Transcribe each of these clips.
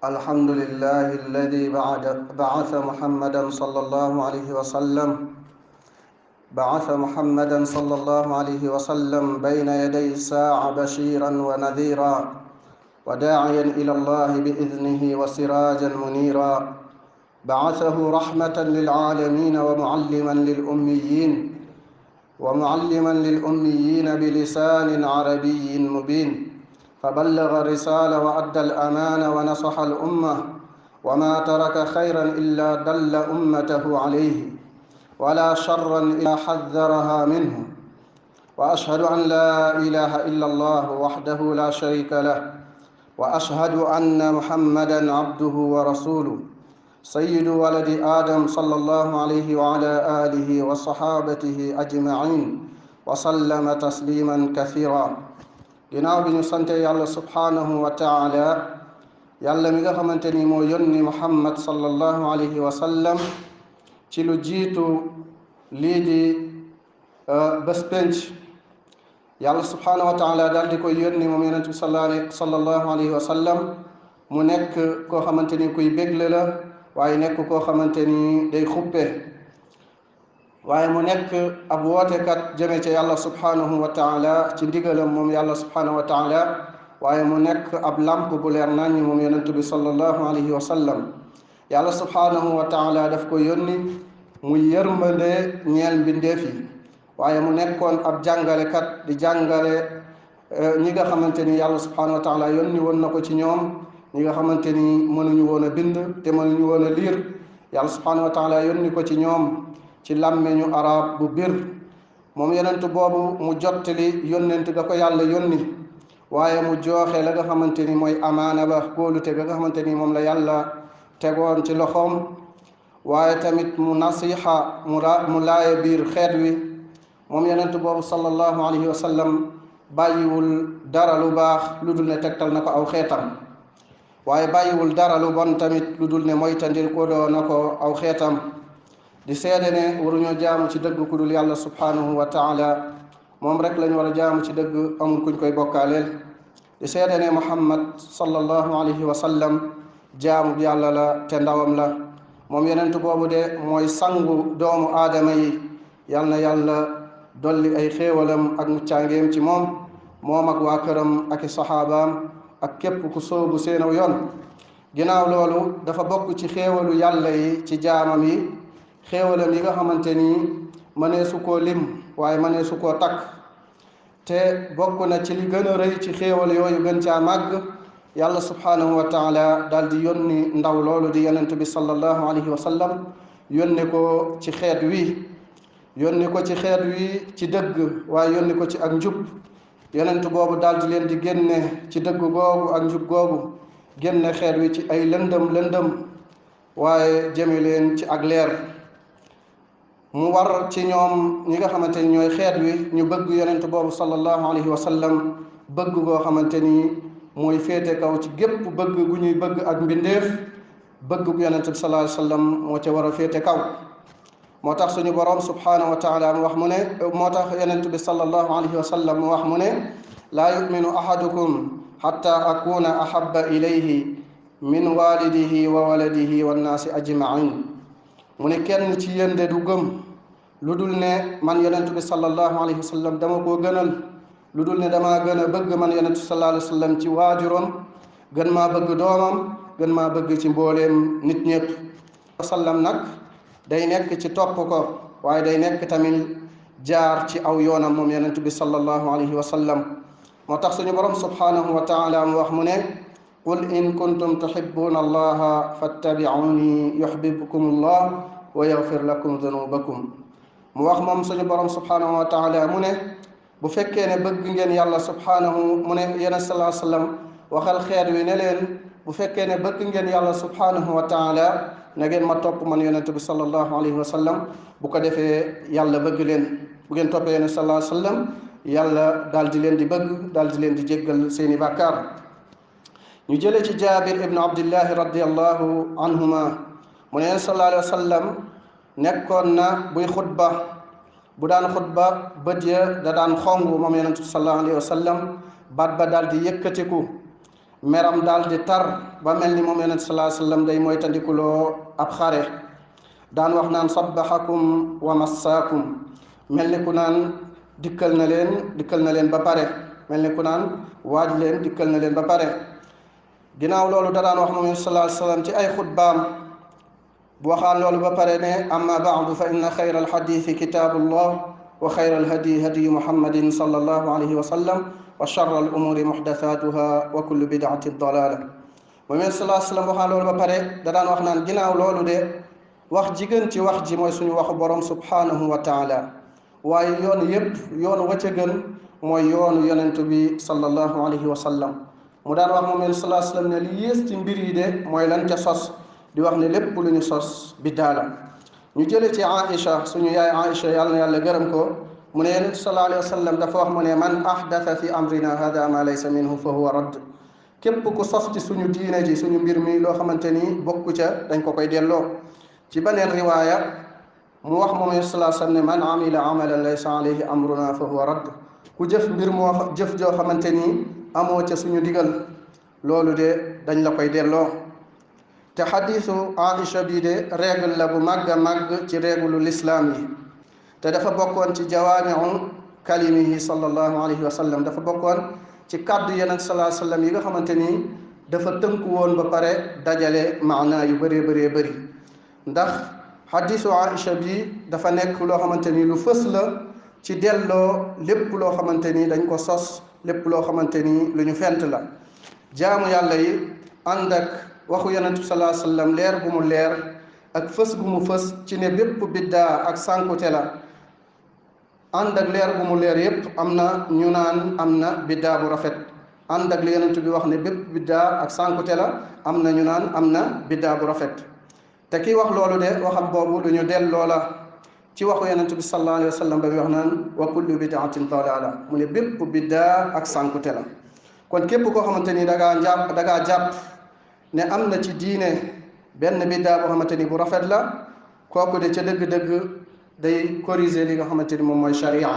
الحمد لله الذي بعث محمدا صلى الله عليه وسلم بين يدي الساعة بشيرا ونذيرا وداعيا إلى الله بإذنه وسراجا منيرا. بعثه رحمة للعالمين ومعلما للأميين بلسان عربي مبين، فبلغ الرسالة وأدى الأمانة ونصح الأمة، وما ترك خيرا إلا دل أمته عليه، ولا شرا إلا حذرها منه. وأشهد أن لا إله إلا الله وحده لا شريك له، وأشهد أن محمدا عبده ورسوله سيد ولد آدم صلى الله عليه وعلى آله وصحابته أجمعين وسلم تسليما كثيرا. ginnaaw bi ñu sante yàlla subhaanahu wa taala, yàlla mi nga xamante ni moo yónni muhammad sallallahu alayhi wa sallam ci lu jiitu lii di bés penc. yàlla subhaanahu wa taala daal di koy yónni moom yonent bi sallallahu alayhi wa sallam mu nekk koo xamante ni kuy bégle la, waaye nekk koo xamante ni day xuppe, waaye mu nekk ab wootekat jëme ca yàlla subhaanahu wa taala ci ndigalam moom yàlla subhaanahu wa taala, waaye mu nekk ab lamp bu leer naññ moom yonent bi sallallahu alayhi wa sallam. yàlla subhaanahu wa taala daf ko yónni muy yërmande ñeel mbindeef yi, waaye mu nekkoon ab jàngalekat di jàngale ñi nga xamante ni yàlla subhaanahu wa taala yónni woon na ko ci ñoom, ñi nga xamante ni mënuñu woon a bind te mënuñu woon a liir. yàlla subhaanahu wa taala yónni ko ci ñoom ci làmmeñu arab bu bir. moom yonent boobu mu jottali yónnent ga ko yàlla yónni, waaye mu jooxe la nga xamante ni mooy amaana ba, kóolute ga nga xamante ni moom la yàlla tegoon ci loxoom, waaye tamit mu nasiha mu laaye biir xeet wi. moom yonent boobu sallallahu alayhi wa sallam bàyyiwul dara lu baax lu dul ne tegtal na ko aw xeetam, waaye bàyyiwul dara lu bon tamit lu dul ne moytandir ko doo na ko aw xeetam. di seede ne waruñoo jaamu ci dëgg ku dul yàlla subhaanahu wa taala, moom rek lañu war a jaamu ci dëgg, amul kuñ koy bokkaaleel. di seede ne muhammad sallallahu alayhi wa sallam jaamu bi yàlla la te ndawam la. moom yonent boobu de mooy sangu doomu aadama yi. yal na yàlla dolli ay xéewalam ak muccaangeem ci moom ak waa këram ak i saxaabaam ak képp ku soobu seenaw yoon. ginnaaw loolu dafa bokk ci xéewalu yàlla yi ci jaamam yi, xéewalam yi nga xamante ni mënee su koo lim waaye mënee su koo takk, te bokk na ci li gën a rëy ci xéewal yooyu gën caa màgg, yàlla subhaanahu wa taala daal di yónni ndaw loolu di yonent bi sallallahu alayhi wa sallam, yónni ko ci xeet wi ci dëgg, waaye yónni ko ci ak njub. yonent boobu daal di leen di génne ci dëgg googu ak njub googu, génne xeet wi ci ay lëndëm waaye jëme leen ci ak leer. mu war ci ñoom ñi nga xamante ni ñooy xeet wi ñu bëgg yonent boobu sallallahu alayhi wa sallam, bëgg goo xamante ni mooy féete kaw ci gépp bëgg gu ñuy bëgg ak mbindeef. bëgg gu yonent bi sallallahu alayhi wa sallam moo ca war a féete kaw. moo tax suñu boroom subhaanahu wa taala mu wax mu ne, moo tax yonent bi sallallahu alayhi wa sallam mu wax mu ne, laa yuminu ahadukum hatta akuna ahabba ilayhi min walidihi wa waladihi wannaasi ajmain. mu ne kenn ci yéen de du gëm lu dul ne man yonent bi sallallahu alayhi wa sallam dama koo gënal, lu dul ne damaa gën a bëgg man yonent bi sallallahu alayhi wa sallam ci waajuram, gën maa bëgg doomam, gën maa bëgg ci mbooleem nit ñëpp. sallam nag day nekk ci topp ko, waaye day nekk tamit jaar ci aw yoonam moom yonent bi sallallahu alayhi wa sallam. moo tax suñu borom subhanahu wa taala mu wax mu ne, qul in kuntum tuhibbuna allaha fattabi'uni yuhibbukum allah wa yaghfir lakum dhunubakum. mu wax moom suñu borom subhanahu wa taala mu ne, bu fekkee ne bëgg ngeen yàlla subhanahu, mu ne yonent sallallahu alayhi wa sallam waxal xeet wi ne leen, bu fekkee ne bëgg ngeen yàlla subhanahu wa taala na ngeen ma topp man yonent bi sallallahu alayhi wa sallam. bu ko defee yàlla bëgg leen. bu ngeen toppee yonent sallallahu alayhi wa sallam, yàlla daal di leen di bëgg, daal di leen di jéggal seeni bàkkaar. ñu jële ci Jaabir ibn Abdillahi radiyallahu anhuma mu ne sallallahu alayhi wa sallam nekkoon na buy xutba, bu daan xutba bët ya da daan xong moom yonent bi sallallahu alayhi wa sallam, baat ba daal di yëkkatiku. meram daal di tar ba mel ni moom yonent sallallahu alayhi wasallam day mooy tandikuloo ab xare daan wax naan sabbahakum wa massaakum mel ni ku naan dikkal na leen ba pare mel ni ku naan waaj leen dikkal na leen ba pare. ginnaaw loolu da daan wax moom sallallahu alayhi wasallam ci ay xutbaam bu waxaan loolu ba pare ne amma ba'du fa inna xayra alxadiisi kitaabullah wa xayra alhadyi hadyu muhammadin sallallahu alayhi wa sallam wa sharra al umuri muhdathatuha wa kullu bid'atin dalala. moom sallallahu alayhi wasallam waxaan loolu ba pare da daan wax naan ginnaaw loolu de wax ji gën ci wax ji mooy suñu waxu borom subhanahu wa taala, waaye yoon yépp yoon wa ca gën mooy yoonu yonent bi sallallahu alayhi wa sallam. mu daan wax moom sallallahu alayhi wa sallam ne li yées ci mbir yi de mooy lan ca sos, di wax ne lépp lu ñu sos biddaa la. ñu jële ci Aïcha, suñu yaay Aïcha yàlla na yàlla gërëm ko, mu ne yonent sallallahu alayhi wa sallam dafa wax mu ne man ahdatha fi amrina hada ma laysa minhu fa huwa radd. képp ku sos ci suñu diine ji suñu mbir mi loo xamante ni bokku ca dañ ko koy delloo. ci beneen riwaaya mu wax moom sallallahu alayhi wa sallam ne man amila amalan laysa alayhi amruna fa huwa radd. ku jëf mbir moo jëf joo xamante ni amoo ca suñu digal loolu de dañ la koy delloo. te xadiisu Aïcha bii de règle la bu màgg a màgg ci règle lislaam yi, te dafa bokkoon ci jawaamiu kalimihi sallallahu alayhi wa sallam, dafa bokkoon ci kàddu yeneen sallallahu alayhi wa sallam yi nga xamante ni dafa tënku woon ba pare dajale maanaa yu bëree bëri. ndax xadiisu Aïcha bi dafa nekk loo xamante ni lu fës la ci delloo lépp loo xamante ni dañ ko sos, lépp loo xamante ni lu ñu fent la. jaamu yàlla yi ànd ak waxu yonent bi sallallahu alayhi wasallam leer gu mu leer ak fës gu mu fës ci ne bépp biddaa ak sànkute la, ànd ak leer gu mu leer yépp am na ñu naan am na biddaa bu rafet. ànd ak li yonent bi wax ne bépp biddaa ak sànkute la, am na ñu naan am na biddaa bu rafet. te kii wax loolu de waxam boobu lu ñu delloo la ci waxu yonent bi sallallahu alayhi wa sallam ba muy wax naan wa kullu bid'atin dalala, mu ne bépp biddaa ak sànkute la. kon képp koo xamante ni da ngaa jàpp ne am na ci diine benn biddaa boo xamante ni bu rafet la, kooku de ca dëgg-dëgg day corriger li nga xamante ni moom mooy sharia.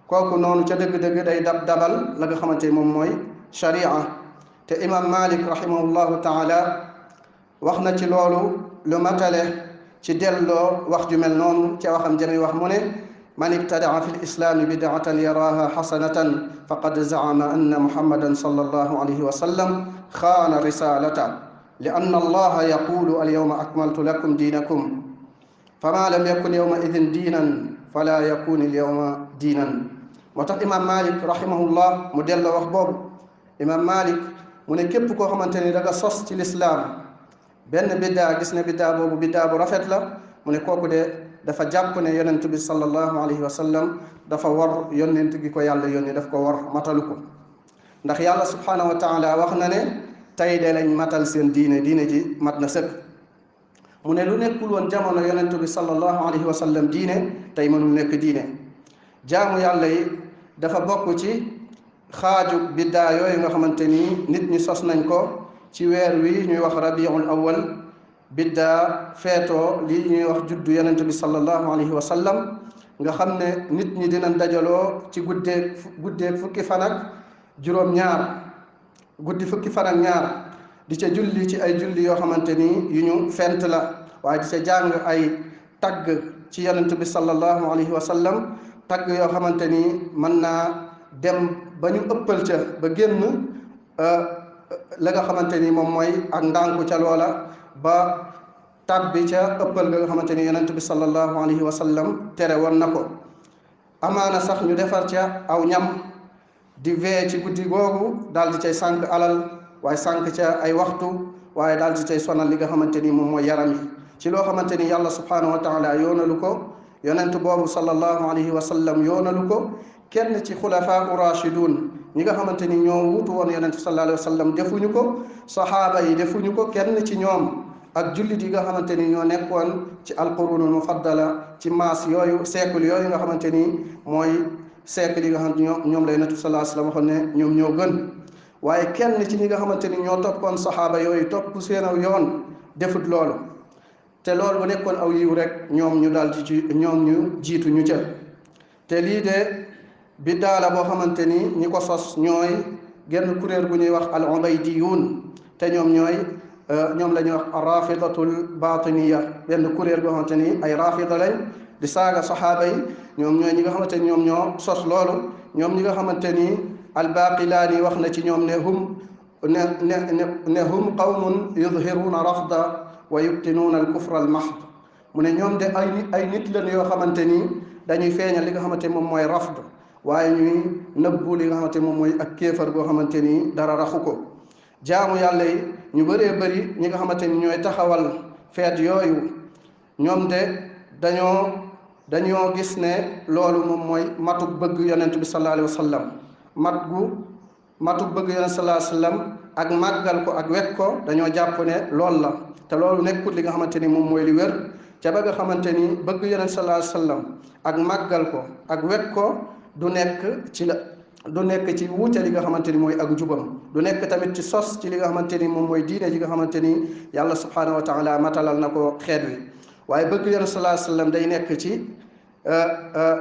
kooku noonu ca dëgg-dëgg day dabal la nga xamante ni moom mooy sharia. te imam Malik rahimahullahu taala wax na ci loolu lu matale ci delloo wax ju mel noonu ca waxam jami wax mu ne man ibtadaa fi lislaami bid'atan yaraha xasanatan faqad zaama anna muhammadan sallallahu alayhi wa sallam xaana risalata li anna allaha yaqulu alyawma akmaltu lakum diinakum fama lam yakun yawma idin diinan fala yakun alyawma diinan. moo tax imam Malik rahimahullah mu delloo wax boobu. imam Malik mu ne képp koo xamante ni da nga sos ci lislaam benn biddaa, gis ne biddaa boobu biddaa bu rafet la, mu ne kooku de dafa jàpp ne yonent bi sallallahu alayhi wa sallam dafa war yonent gi ko yàlla yónni, daf ko war matalu ko. ndax yàlla subhanahu wa taala wax na ne tey de lañ matal seen diine ji mat na sëkk. mu ne lu nekkul woon jamono yonent bi sallallahu alayhi wa sallam diine tey mënul nekk diine. jaamu yàlla yi dafa bokk ci xaaju biddaa yooyu nga xamante ni nit ñi sos nañ ko ci weer wi ñuy wax rabiul awwal, biddaa feetoo lii ñuy wax juddu yonent bi sallallahu alayhi wa sallam, nga xam ne nit ñi dinañ dajaloo ci guddeeg fukki fan ak juróom-ñaar, guddi fukki fan ak ñaar, di ca julli ci ay julli yoo xamante ni yu ñu fent la, waaye di ca jàng ay tagg ci yonent bi sallallahu alayhi wa sallam, tagg yoo xamante ni mën naa dem ba ñu ëppal ca ba génn la nga xamante ni moom mooy ak ndànku ca loola ba tàbbi ca ëppal nga xamante ni yonent bi sallallahu alayhi wa sallam tere woon na ko. amaana sax ñu defar ca aw ñam di vee ci guddi googu daal di cay sànq alal, waaye sànq ca ay waxtu, waaye daal di cay sonal li nga xamante ni moom mooy yaram yi ci loo xamante ni yàlla subhanahu wa taala yoonalu ko, yonent boobu sallallahu alayhi wa sallam yoonalu ko, kenn ci xulafaa rashidun ñi nga xamante ni ñoo wutu woon yonent sallallahu alayhi wa sallam defuñu ko, saxaaba yi defuñu ko, kenn ci ñoom ak jullit yi nga xamante ni ñoo nekkoon ci alqurunul mufaddala ci maas yooyu siècle yooyu nga xamante ni mooy siècle yi nga xam ne ñoom la yonent sallallahu alayhi wa sallam waxoon ne ñoom ñoo gën. waaye kenn ci ñi nga xamante ni ñoo toppoon saxaaba yooyu topp seen aw yoon defut loolu, te loolu bu nekkoon aw yiw rek ñoom ñu jiitu ñu ca. te lii de biddaa la boo xamante ni ñi ko sos ñooy genn kuréel gu ñuy wax al ubaydiyun te ñoom ñoom la ñuy wax rafidatul batiniya, benn kuréel goo xamante ni ay rafida lañ di saaga saxaaba yi. ñoom ñooy ñi nga xamante ni ñoom ñoo sos loolu. ñoom ñi nga xamante ni albaqilaani wax na ci ñoom ne hum qawmun yudhiruuna rafda wa yubtinuuna al kufra al mahd. mu ne ñoom de ay nit lañ yoo xamante ni dañuy feeñal li nga xamante moom mooy rafd, waaye ñuy nëbbu li nga xamante moom mooy ak kéefar goo xamante ni dara raxu ko. jaamu yàlla yi ñu bëree bëri ñi nga xamante ni ñooy taxawal feet yooyu, ñoom de dañoo gis ne loolu moom mooy matuk bëgg yonent bi sallallahu alayhi wa sallam. matuk bëgg yonent sallallahu alayhi wa sallam ak màggal ko ak wekk ko, dañoo jàpp ne loolu la, te loolu nekkul li nga xamante ni moom mooy li wér. ca ba nga xamante ni bëgg yonent sallallahu alayhi wa sallam ak màggal ko ak wekk ko du nekk ci wuute li nga xamante ni mooy ak njubam, du nekk tamit ci sos ci li nga xamante ni moom mooy diine ji nga xamante ni yàlla subhanahu wa taala matalal na ko xeet wi. waaye bëgg yonent sallallahu alayhi wa sallam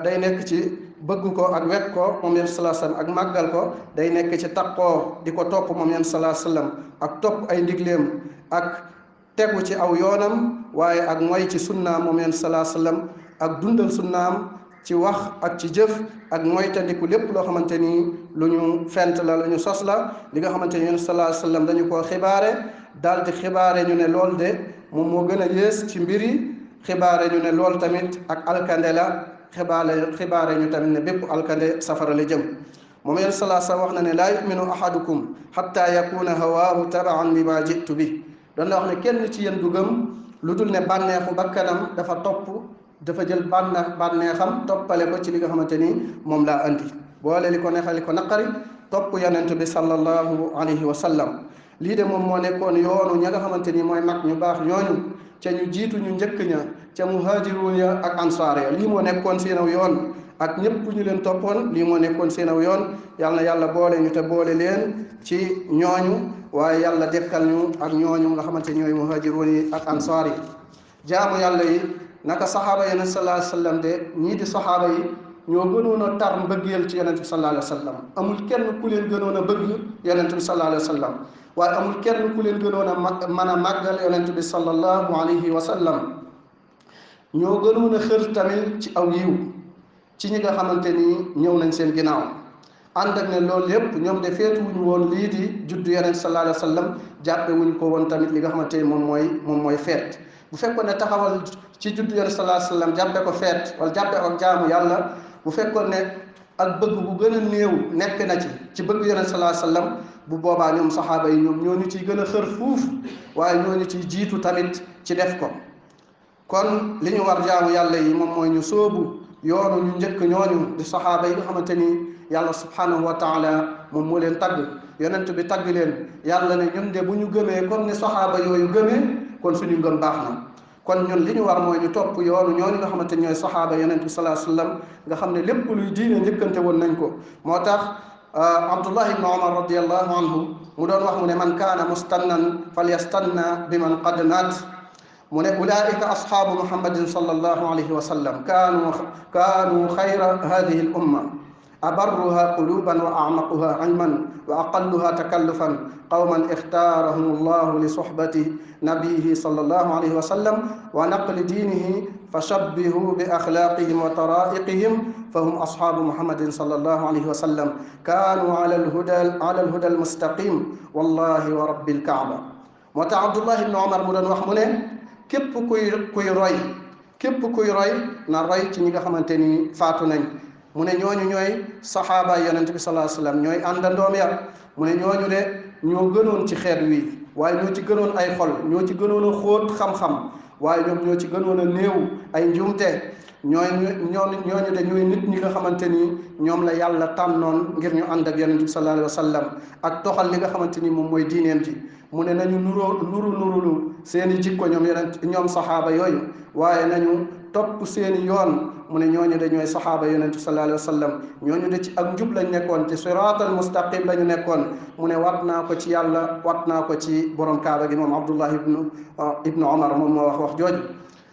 day nekk ci bëgg ko ak wekk ko moom yonent sallallahu alayhi wa sallam ak màggal ko, day nekk ci taqoo di ko topp moom yonent sallallahu alayhi wa sallam ak topp ay ndigleem ak tegu ci aw yoonam, waaye ak mooy ci sunnaam moom yonent sallallahu alayhi wa sallam ak dundal sunnaam ci wax ak ci jëf ak moytandiku lépp loo xamante ni lu ñu fent la, lu ñu sos la. li nga xamante ni yonent sallallahu alayhi wa sallam dañu koo xibaare, daal di xibaare ñu ne loolu de moom moo gën a yées ci mbir yi, xibaare ñu ne loolu tamit ak alkande la, xibaare ñu tamit ne bépp alkande safara la jëm. moom yonent sallallahu alayhi wa sallam wax na ne laa yuminu ahadukum hatta yakuna hawaahu tabaan lima jitu bi. doon la wax ne kenn ci yéen du gëm lu dul ne bànneexu bakkanam dafa jël bànneexam toppale ko ci li nga xamante ni moom laa andi, boole li ko neexal li ko naqari, topp yonent bi sallallahu alayhi wa sallam. lii de moom moo nekkoon yoonu ña nga xamante ni mooy mag ñu baax ñooñu ca ñu jiitu ñu njëkk ña ca muhaajiruun ya ak ansaar ya. lii moo nekkoon seen aw yoon ak ñëpp ñu leen toppoon, lii moo nekkoon seen aw yoon. yàlla na yàlla boole ñu te boole leen ci ñooñu, waaye yàlla dekkal ñu ak ñooñu nga xamante ñooy muhaajiruun yi ak ansaar yi. jaamu yàlla yi naka saxaaba yonent sallallahu alayhi wa sallam de ñii di saxaaba yi ñoo gënoon a tar mbëggeel ci yonent bi sallallahu alayhi wa sallam. amul kenn ku leen gënoon a bëgg yonent bi sallallahu alayhi wa sallam, waaye amul kenn ku leen gënoon a mën a màggal yonent bi sallallahu alayhi wa sallam. ñoo gënoon a xër tamit ci aw yiw ci ñi nga xamante ni ñëw nañ seen ginnaaw. ànd ak ne loolu lépp ñoom de feetu wuñu woon lii di juddu yonent sallallahu alayhi wa sallam, jàppe wuñ ko woon tamit li nga xamante ni moom mooy feet. bu fekkoon ne taxawal ci juddu yonent sallallahu alayhi wa sallam jàppe ko feet wala jàppe ko jaamu yàlla, bu fekkoon ne ak bëgg bu gën a néew nekk na ci bëgg yonent sallallahu alayhi wa sallam, bu boobaa ñoom saxaaba yi ñoom ñoo ñu ciy gën a xër fuuf, waaye ñoo ñu ciy jiitu tamit ci def ko. kon li ñu war jaamu yàlla yi moom mooy ñu sóobu yoonu ñu njëkk ñooñu di saxaaba yi nga xamante ni yàlla subhanahu wa taala moom moo leen tagg, yonent bi tagg leen. yàlla ne ñun de bu ñu gëmee comme ni saxaaba yooyu gëmee, kon suñu ngëm baax na. kon ñun li ñu war mooy ñu topp yoonu ñooñu nga xamante ni ñooy saxaaba yonent bi sallallahu alayhi wa sallam, nga xam ne lépp luy diine njëkkante woon nañ ko. moo tax Abdullah ibn Umar radiyallahu anhu mu doon wax mu ne man kaana mustannan falyastanna bi man qad maat. mu ne ulaika ashaabu muhammadin sallallahu alayhi wa sallam kaanu xayra hadihi al umma abarruha quluban wa a'maquha ilman wa aqalluha takallufan qawman ixtaarahum allahu li sohbati nabiyihi sallallahu alayhi wa sallam wa naqli diinihi fa shabbihu bi axlaaqihim wa taraa'iqihim fa hum ashaabu muhammadin sallallahu alayhi wa sallam kaanu ala alhuda almustaqim wallahi wa rabbil kaaba. moo tax Abdullah ibn Umar mu doon wax mu ne képp kuy roy na roy ci ñi nga xamante ni faatu nañ. mu ne ñooñu ñooy saxaaba yonent bi sallallahu alayhi wa sallam, ñooy àndandoom ya. mu ne ñooñu de ñoo gënoon ci xeet wi, waaye ñoo ci gënoon ay xol, ñoo ci gënoon a xóot xam-xam, waaye ñoom ñoo ci gënoon a néew ay njuumte. ñooñu de ñooy nit ñi nga xamante ni ñoom la yàlla tànnoon ngir ñu ànd ak yonent bi sallallahu alayhi wa sallam ak toxal li nga xamante ni moom mooy diineem ji. mu ne nañu nurulu seeni jikko ñoom saxaaba yooyu, waaye nañu topp seeni yoon. mu ne ñooñu de ñooy saxaaba yonent bi sallallahu alayhi wa sallam, ñooñu de ci ak njub lañ nekkoon, ci siraatal mustaqim lañu nekkoon. mu ne wat naa ko ci yàlla, wat naa ko ci borom kaaba gi. moom Abdullah ibnu Umar moom moo wax jooju.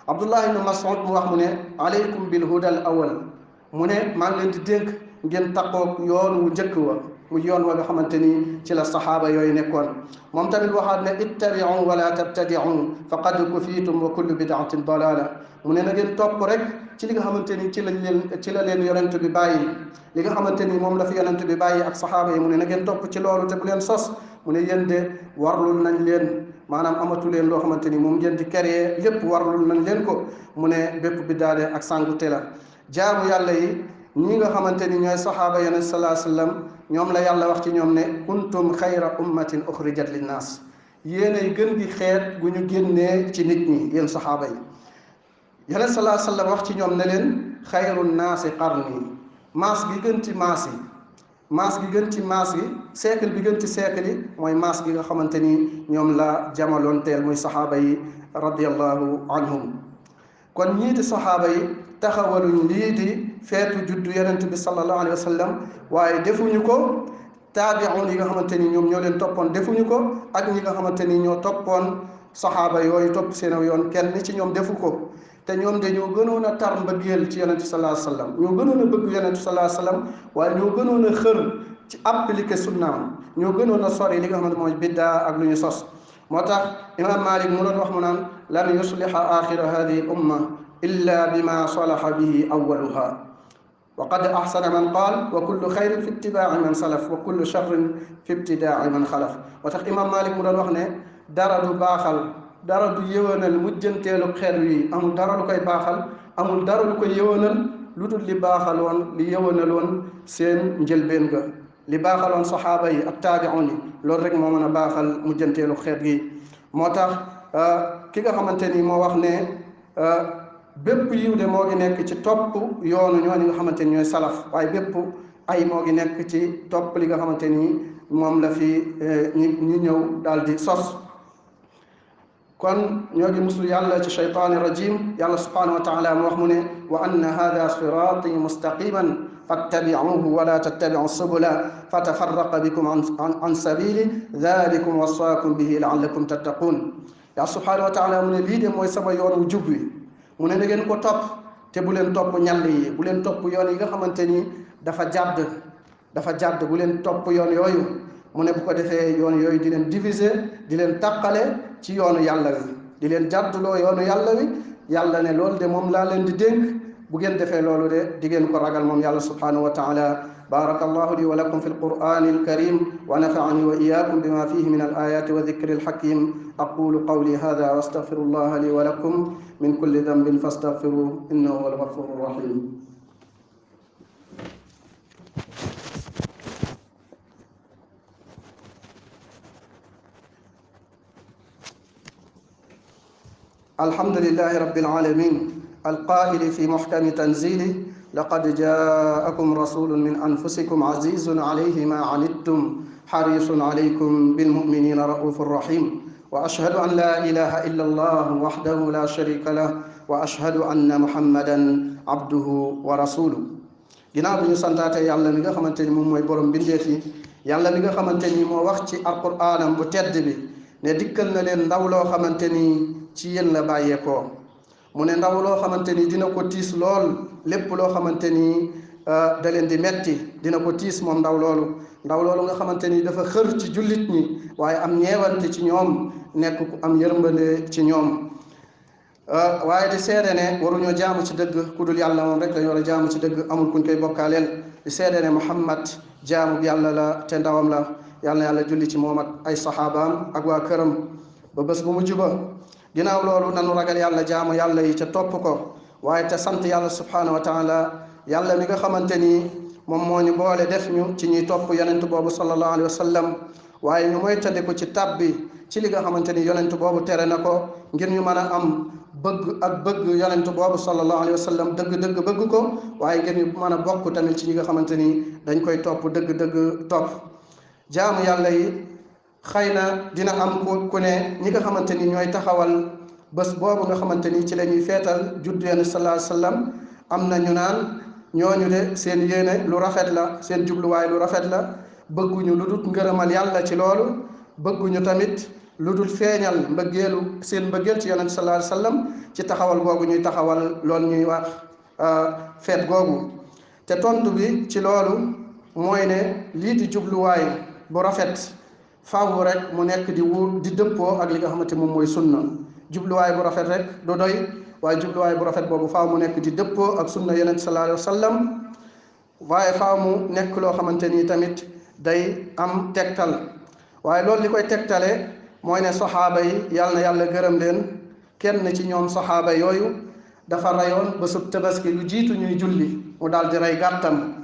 Abdullah ibnu Mas'ud mu wax mu ne alaykum bil hudal awal. mu ne maa ngi leen di dénk ngeen taqoog yoon wu njëkk wa, mu yoon wa nga xamante ni ci la saxaaba yooyu nekkoon. moom tamit waxaat ne ittabi'u wala tabtadi'u faqad kufitum wa kullu bid'atin dalala. mu ne na ngeen topp rek ci li nga xamante ni ci la leen yonent bi bàyyi, li nga xamante ni moom la fi yonent bi bàyyi ak saxaaba yi. mu ne na ngeen topp ci loolu te bu leen sos. mu ne yéen de warlul nañ leen, maanaam amatu leen loo xamante ni moom ngeen di créer, lépp warlul nañ leen ko. mu ne bépp biddaade ak sàngute la. jaamu yàlla yi ñi nga xamante ni ñooy saxaaba yonent sallallahu alayhi wasallam, ñoom la yàlla wax ci ñoom ne kuntum xayra ummatin uxrijat linnaas, yéenay gën di xeet gu ñu génnee ci nit ñi yéen saxaaba yi. yonent sallallahu alayhi wasallam wax ci ñoom ne leen xayru naasi qarni, maas gi gën ci maas yi, maas gi gën ci maas gi, siècle bi gën ci siècle yi mooy maas gi nga xamante ni ñoom la jamaloon teel muy saxaaba yi radiyallahu anhum. kon ñii di saxaaba yi taxawaluñ lii di feetu juddu yonent bi sallallahu alayhi wa sallam, waaye defuñu ko. taabi'un yi nga xamante ni ñoom ñoo leen toppoon defuñu ko, ak ñi nga xamante ni ñoo toppoon saxaaba yooyu topp seen yoon, kenn ci ñoom defu ko. te ñoom de ñoo gënoon a tar mbëggeel ci yonent sallallahu alayhi wa sallam, ñoo gënoon a bëgg yonent sallallahu alayhi wa sallam, waaye ñoo gënoon a xër ci appliquer sunnaam, ñoo gënoon a sori li nga xamante mooy biddaa ak lu ñu sos. moo tax imam Malik mu doon wax mu naan lan yusliha axira hadihi umma illa bima salaha bihi awaluha wa qad ahsana man qaal wa kullu xayrin fi ittibaai man salaf wa kullu charrin fi ibtidaai man xalaf. moo tax imam Malik mu doon wax ne dara du baaxal, dara du yëwanal mujjanteelu xeet wi, amul dara lu koy baaxal, amul dara lu koy yëwanal lu dul li baaxaloon li yëwanaloon seen njëlbeen ga, li baaxaloon saxaaba yi ak taabi'un yi, loolu rek moo mën a baaxal mujjanteelu xeet gi. moo tax ki nga xamante ni moo wax ne bépp yiw de moo ngi nekk ci topp yoonu ñooñu nga xamante ni ñooy salaf, waaye bépp ay moo ngi nekk ci topp li nga xamante ni moom la fi ñi ñëw daal di sos. kon ñoo ngi musul yàlla ci shaytaani rajim. yàlla subhanahu wa taala mu wax mu ne wa anna hada sirati mustaqiman fattabi'uhu wala tattabi'u subula fatafarraqa bikum an sabili dhalikum wasaakum bihi la'allakum tattaqun. yàlla subhanahu wa taala mu ne lii de mooy sama yoon wu jub wi, mu ne na ngeen ko topp te bu leen topp ñall yi, bu leen topp yoon yi nga xamante ni dafa jàdd, bu leen topp yoon yooyu. mu ne bu ko defee yoon yooyu di leen diviser, di leen tàqale ci yoonu yàlla wi, di leen jàdduloo yoonu yàlla wi. yàlla ne loolu de moom laa leen di dénk, bu ngeen defee loolu de di ngeen ko ragal moom yàlla subhanahu wa taala. baraka allahu li wa lakum fi alqur'ani alkarim wa nafa'ani wa iyyakum bima fihi min alayati wa dhikri alhakim. aqulu qawli hadha wa astaghfirullaha li wa lakum min kulli dhanbin fastaghfiruhu innahu huwal ghafurur rahim. الحمد لله رب العالمين القائل في محكم تنزيله لقد جاءكم رسول من أنفسكم عزيز عليه ما عنتم حريص عليكم بالمؤمنين رؤوف رحيم وأشهد أن لا إله إلا الله وحده لا شريك له وأشهد أن محمدا عبده ورسوله. ginnaaw bi ñu santaate yàlla mi nga xamante ni moom mooy borom bindeef yi, yàlla mi nga xamante ni moo wax ci alquraanam bu tedd bi ne dikkal na leen ndaw loo xamante ni ci yéen la bàyyeekoo. mu ne ndaw loo xamante ni dina ko tiis lool, lépp loo xamante ni da leen di metti dina ko tiis moom ndaw loolu nga xamante ni dafa xër ci jullit ñi, waaye am ñeewante ci ñoom, nekk ku am yërmande ci ñoom. waaye di seede ne waruñoo jaamu ci dëgg ku dul yàlla, moom rek lañu war a jaamu ci dëgg, amul kuñ koy bokkaaleel. di seede ne Muhammad jaamu bi yàlla la te ndawam la. yàlla julli ci moom ak ay saxaabaam ak waa këram ba bés bu mujj ba. ginnaaw loolu nanu ragal yàlla, jaamu yàlla yi ca topp ko, waaye te sant yàlla subhanahu wa taala, yàlla mi nga xamante ni moom moo ñu boole def ñu ci ñuy topp yonent boobu sallallahu alayhi wa sallam, waaye ñu moytandiku ci tabbi ci li nga xamante ni yonent boobu tere na ko, ngir ñu mën a am bëgg yonent boobu sallallahu alayhi wa sallam dëgg-dëgg bëgg ko, waaye ngir ñu mën a bokk tamit ci ñi nga xamante ni dañ koy topp dëgg-dëgg topp. jaamu yàlla yi xëy na dina am ku ne ñi nga xamante ni ñooy taxawal bés boobu nga xamante ni ci la ñuy feetal juddu yonent sallallahu alayhi wa sallam, am na ñu naan ñooñu de seen yéene lu rafet la, seen jubluwaay lu rafet la, bëgguñu lu dul ngërëmal yàlla ci loolu, bëgguñu tamit lu dul feeñal seen mbëggeel ci yonent sallallahu alayhi wa sallam ci taxawal googu ñuy taxawal loolu ñuy wax feet googu. te tontu bi ci loolu mooy ne lii di jubluwaay bu rafet faaw rek mu nekk di dëppoo ak li nga xamante moom mooy sunna. jubluwaay bu rafet rek du doy, waaye jubluwaay bu rafet boobu faaw mu nekk di dëppoo ak sunna yonent sallallahu alayhi wa sallam, waaye faaw mu nekk loo xamante ni tamit day am tegtal. waaye loolu li koy tegtale mooy ne saxaaba yi yàlla na yàlla gërëm leen, kenn ci ñoom saxaaba yooyu dafa rayoon ba sub tabaski lu jiitu ñuy julli mu daal di rey gàttam.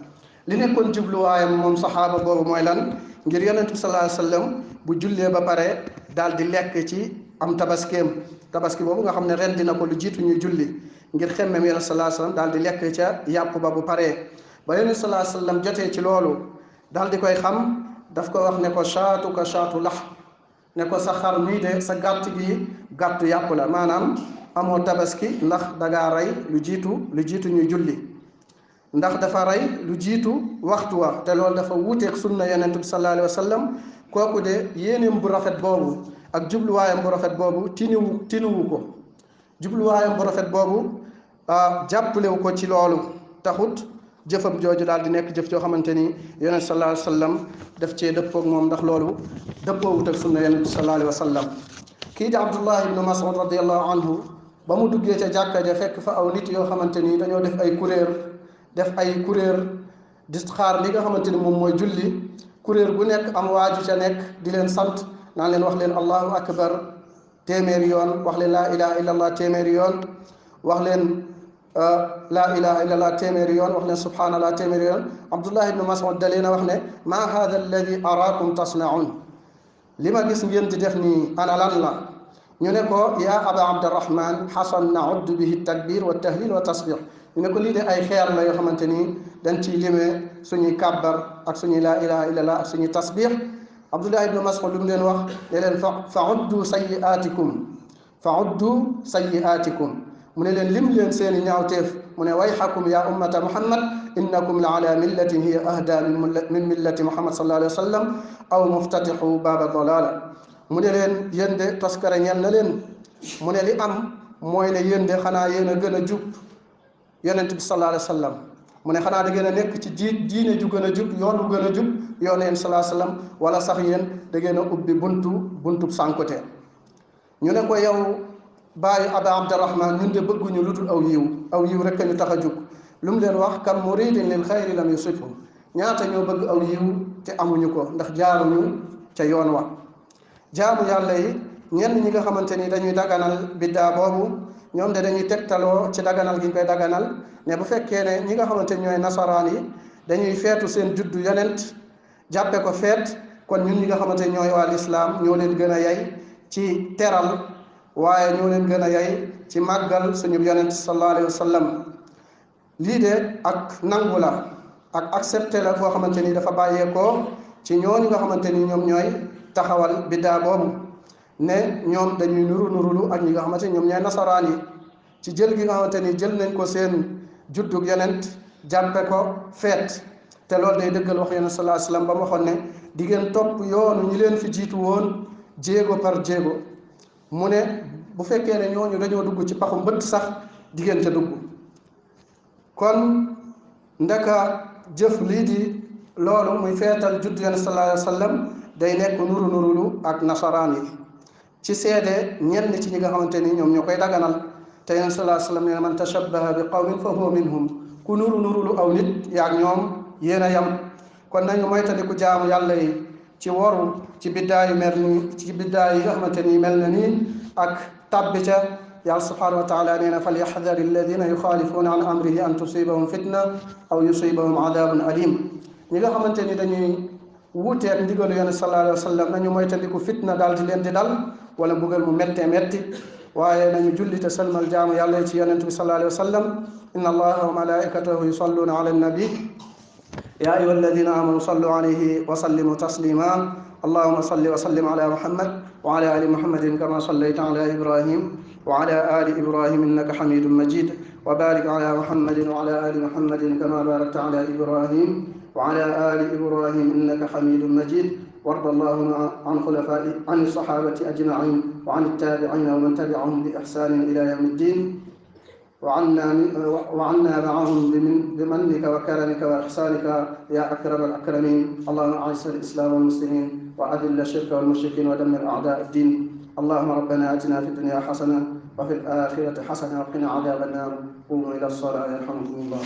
li nekkoon jubluwaayam moom saxaaba boobu mooy lan? ngir yonent bi sallallahu alayhi wa sallam bu jullee ba pare daal di lekk ci am tabaskeem. tabaski boobu nga xam ne ren dina ko lu jiitu ñuy julli, ngir xemmem yonent sallallahu alayhi wa sallam daal di lekk ca yàpp ba bu paree. ba yonent sallallahu alayhi wa sallam jotee ci loolu daal di koy xam, daf ko wax ne ko shaatu ka shaatu lax, ne ko sa xar mii de sa gàtt gi gàttu yàpp la, maanaam amoo tabaski ndax dangaa rey lu jiitu ñuy julli, ndax dafa rey lu jiitu waxtu wa, te loolu dafa wuuteeg sunna yonent bi sallallahu alayhi wa sallam. kooku de yéeneem bu rafet boobu ak jubluwaayam bu rafet boobu tiniwu ko. jubluwaayam bu rafet boobu jàppalewu ko ci loolu, taxut jëfam jooju daal di nekk jëf joo xamante ni yonent sallallahu alayhi wa sallam daf cee dëppoog moom, ndax loolu dëppoowut ak sunna yonent sallallahu alayhi wa sallam. kii di Abdullah ibnu Mas'ud radiyallahu anhu ba mu duggee ca jàkka ja fekk fa aw nit yoo xamante ni dañoo def ay kuréer di xaar li nga xamante ni moom mooy julli. kuréer gu nekk am waaju ca nekk di leen sant naan leen wax leen allahu akbar téeméeri yoon, wax leen laa ilaha illallah téeméeri yoon, wax leen laa ilaha illallah téeméeri yoon, wax leen subhanallah téeméeri yoon. Abdullah ibnu Mas'ud da leen a wax ne maa hada alladi araakum tasnaun, li ma gis ngeen di def nii ana lan la? ñu ne ko yaa aba abdirahman xasan nauddu bihi takbir wa tahlil wa tasbih. ñu ne ko lii de ay xeer la yoo xamante ni dañ ciy limee suñuy kàbbar ak suñuy laa ilaha illallah ak suñuy tasbih. Abdullah ibnu Mas'ud lu mu leen wax ne leen fa uddu sayyi'aatikum, mu ne leen lim leen seeni ñaawteef. mu ne wayhakum ya ummata muhammad innakum la ala millatin hiya ahda min millati muhammad sallallahu alayhi wa sallam aw muftatixu baaba dalala. mu ne leen yéen de toskare ñeel na leen. mu ne li am mooy ne yéen de xanaa yéen a gën a jub yonent bi sallallahu alayhi wa sallam. mu ne xanaa da ngeen a nekk ci diine ju gën a jub, yoon bu gën a jub yoon yéen sallallahu alayhi wa sallam, wala sax yéen da ngeen a ubbi buntu sànkute. ñu ne ko yow bàyyi aba abdirahman ñun de bëgguñu lu dul aw yiw rek ñu tax a jug. lu mu leen wax kam muridin lil xayri lam yusibhu, ñaata ñoo bëgg aw yiw te amuñu ko ndax jaaruñu ca yoon wa. jaamu yàlla yi ñenn ñi nga xamante ni dañuy daganal biddaa boobu, ñoom de dañuy tegtaloo ci daganal gi ñu koy daganal ne bu fekkee ne ñi nga xamante ni ñooy nasaraan yi dañuy feetu seen juddu yonent jàppe ko feet, kon ñun ñi nga xamante ni ñooy waa lislaam ñoo leen gën a yay ci teral, waaye ñoo leen gën a yay ci màggal suñu yonent sallallahu alayhi wa sallam. lii de ak nangu la ak accepté la boo xamante ni dafa bàyyeekoo ci ñooñu nga xamante ni ñoom ñooy taxawal biddaa boobu, ne ñoom dañuy nurulu ak ñi nga xamante ni ñoom ñooy nasaraan yi ci jël gi nga xamante ni jël nañ ko seen juddug yonent jàppe ko feet. te loolu day dëggal wax yonent sallallahu alayhi wa sallam ba mu waxoon ne di ngeen topp yoonu ñi leen fi jiitu woon jéego par jéego. mu ne bu fekkee ne ñooñu dañoo dugg ci paxu mbëtt sax di ngeen ca dugg. kon ndeka jëf lii di loolu muy feetal judd yonent sallallahu alayhi wa sallam day nekk nurulu ak nasaraan yi ci seede ñenn ci ñi nga xamante ni ñoom ñoo koy daganal. te yonent sallallahu alayhi wa sallam nee na man tashabbaha bi qawmin fa huwa minhum, ku nurulu aw nit yaag ñoom yéen a yam. kon nañu moytandiku jaamu yàlla yi ci woru ci biddaa yu mel nii, ci biddaa yi nga xamante ni mel na nii ak tabbi ca. yàlla subhanahu wa taala nee na falyaxdari alladina yuxaalifuuna an amrihi an tusibahum fitna aw yusibahum adabun alim. ñi nga xamante ni dañuy wuuteeg ndigalu yonent sallallahu alayhi wa sallam nañu moytandiku fitna daal di leen di dal wala mbugal mu méttee métti. waaye nañu julli te salmal jaamu yàlla ci yonent bi sallallahu alayhi wa sallam. inna allaha wa malaikatahu yusalluna ala annabi ya ayuha alladina amanu sallu alayhi wa sallimu taslima. allahuma salli wa sallim ala muhammad wa ala ali muhammadin kama sallayta ala ibrahim wa ala ali ibrahim innaka hamidun majid. wa barik ala muhammadin wa ala ali muhammadin kama barakta ala ibrahim wa ala ali ibrahim innaka hamidun majid. وارض اللهم عن الصحابة أجمعين وعن التابعين ومن تبعهم بإحسان إلى يوم الدين. وعنا معهم بمنك وكرمك وإحسانك يا أكرم الأكرمين. اللهم أعز الإسلام والمسلمين وأذل الشرك والمشركين ودمر أعداء الدين. اللهم ربنا آتنا في الدنيا حسنة وفي الآخرة حسنة وقنا عذاب النار. قوموا إلى الصلاة يرحمكم الله.